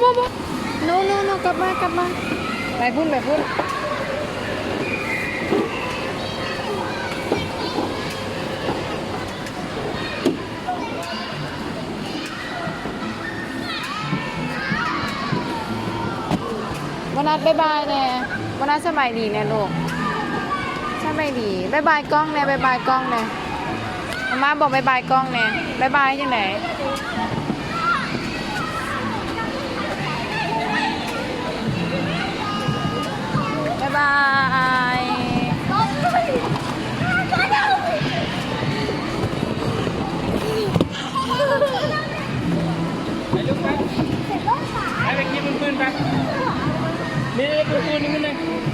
ບໍ່ ບໍ່ no no no ກັບມາ ກັບມາ ໄປພຸ້ນ ໄປພຸ້ນ. ໂບນັດບາຍບາຍແດ່ ໂບນັດສະບາຍດີແດ່ລູກ ສະບາຍດີ ບາຍບາຍກ້ອງແດ່ ບາຍບາຍກ້ອງແດ່ ມາມ່າບອກບາຍບາຍກ້ອງແດ່ ບາຍບາຍຈັ່ງໃດ? ບາຍບາຍ ໄປລູກໄປ ໄປ ໄປກິນປືນໆ ໄປ ນີ້ ໄດ້ປືນໆ ນີ້ ນີ້.